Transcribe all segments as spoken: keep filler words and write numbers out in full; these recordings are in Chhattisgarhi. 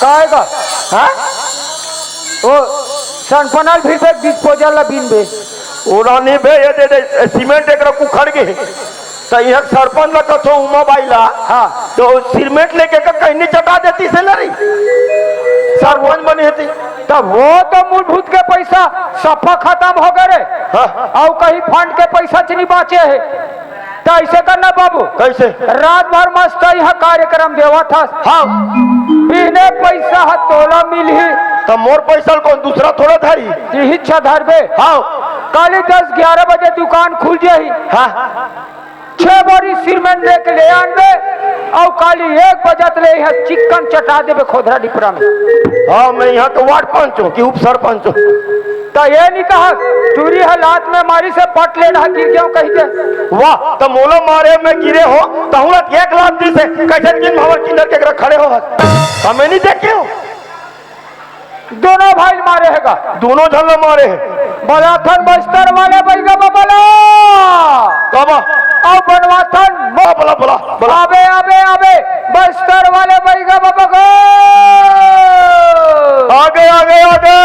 का हे का? हाँ? ओ, सरपंच ल फिर से डिस्पोजल ला बीन बे। ओला नहीं बे, ये दे दे, सीमेंट एक रकू खड़ गे। त इहाँ सरपंच ला कथो उमा बाई ला। हाँ। त सीमेंट लेके का कहीं नहीं चटा देतिस हे ला रे। सरपंच बने हे ती। त वो तो मूलभूत के पैसा सफा खतम हो गे रे। हाँ। अउ कहीं फंड के पैसा च नहीं बाँचे हे। त अइसे करना बाबू। कइसे? रात भर मस्त इहाँ कार्यक्रम देवत हस। हाँ। बिहने पैसा ह तोला मिलही। त मोर पैसा ल कोन दूसरा थोड़ा धरही? इही अच्छा धरबे। हाँ। काली दस ग्यारह बजे दुकान खुल जाही। हाँ। छह बोरी सीमेंट लेके ले आनबे, अउ काली एक बजत ले इहाँ चिक्कन चटा देबे खोदरा डिपरा में। हाँ, मैं इहाँ के वार्ड पंच हूँ कि उप सरपंच हूँ? त ये नहीं कहा, टूरी ह लात में मारिस हे, पट ले रहा, गिर गेंव कहि के। वाह, त मोला मारे में गिरे हो, तहूँ ला एक लात दिस हे, कइसे दिन भर किन्नर के करा खड़े हो हस? हमें नहीं देखे हो? दोनों भाई मारे हे गा। दोनों झन ला मारे हे। बलाथन बस्तर वाले बइगा बबा ला। काबर? अउ बनवाथन। बला, बला, बला, बला। आबे, आबे, आबे, बस्तर वाले बइगा बबा गो। आगे, आगे, आगे।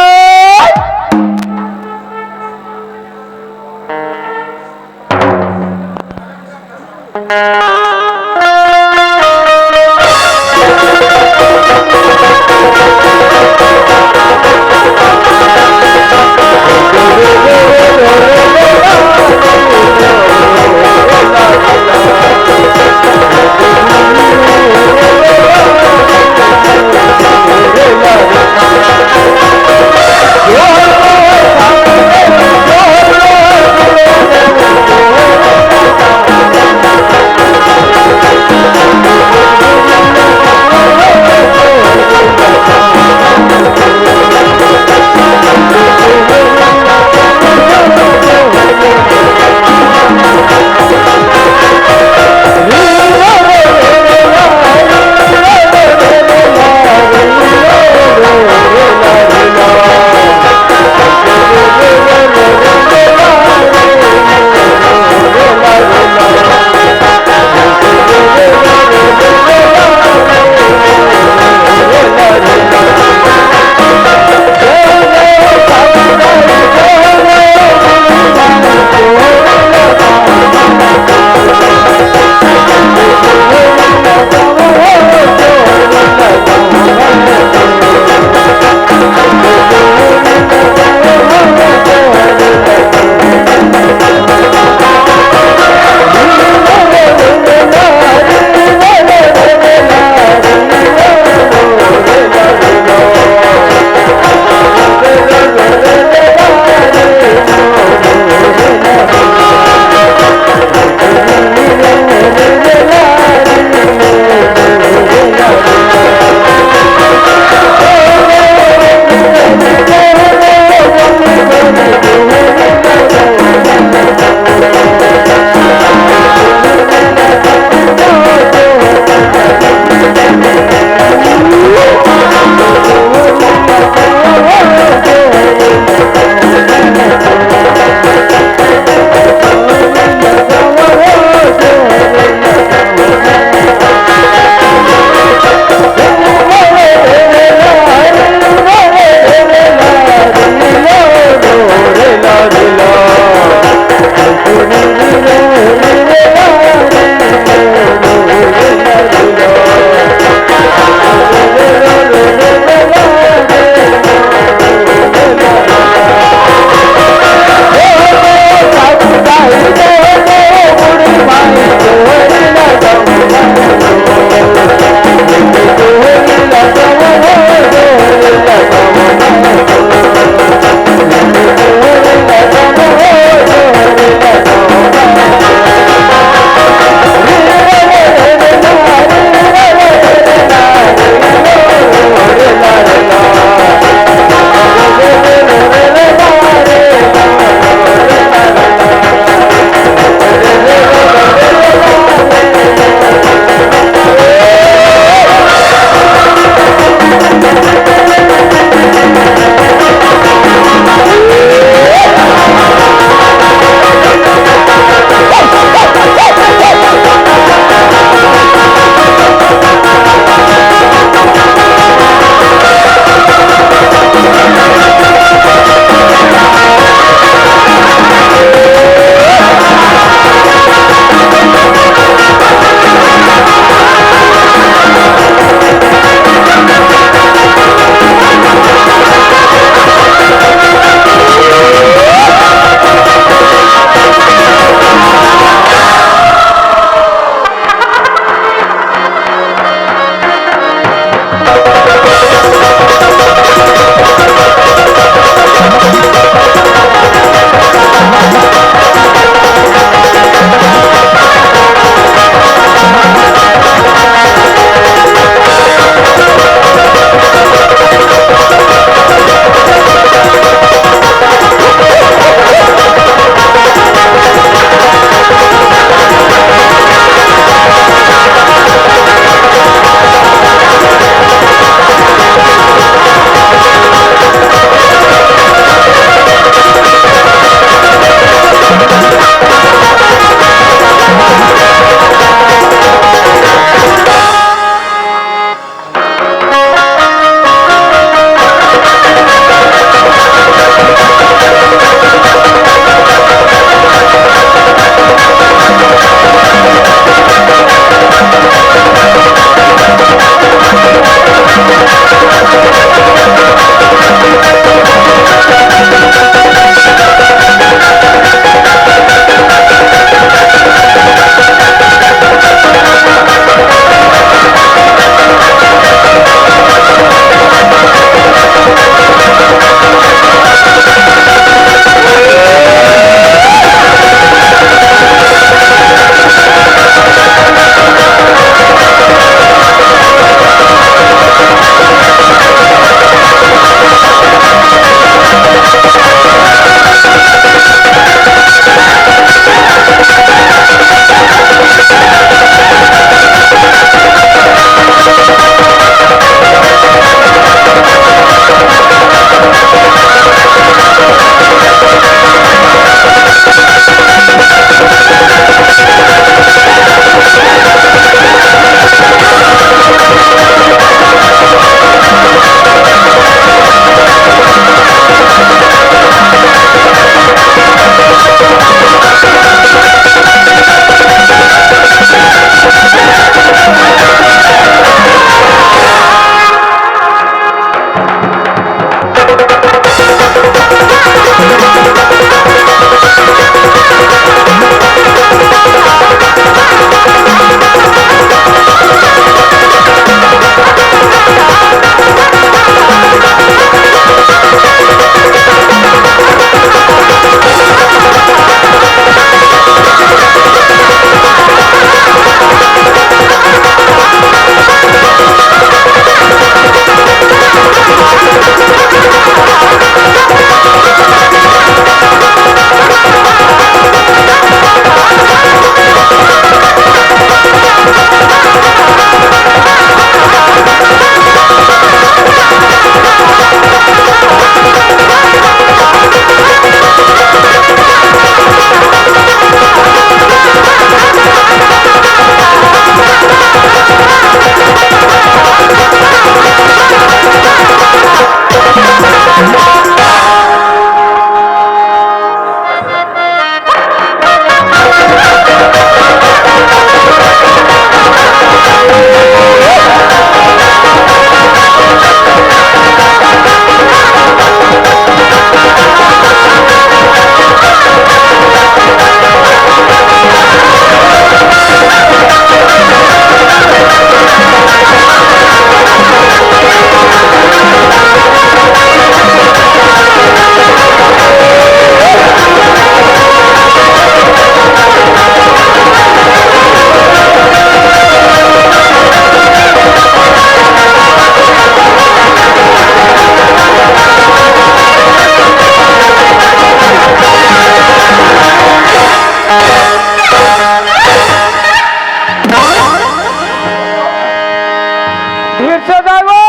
सजावो,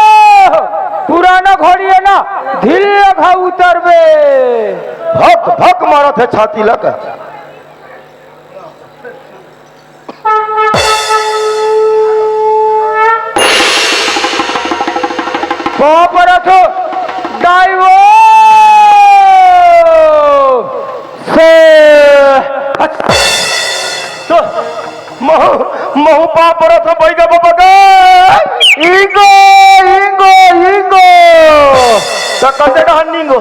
पुराना घोड़ी हे ना, धीरे घा उतरबे। भक भक मारत हे छाती लग। पाँव परत हो, दाई वो। से, तो, महू, महू पाँव परत हो, बैगा बाबा गा। इंगो, इंगो, इंगो। त कते डहन निंगो?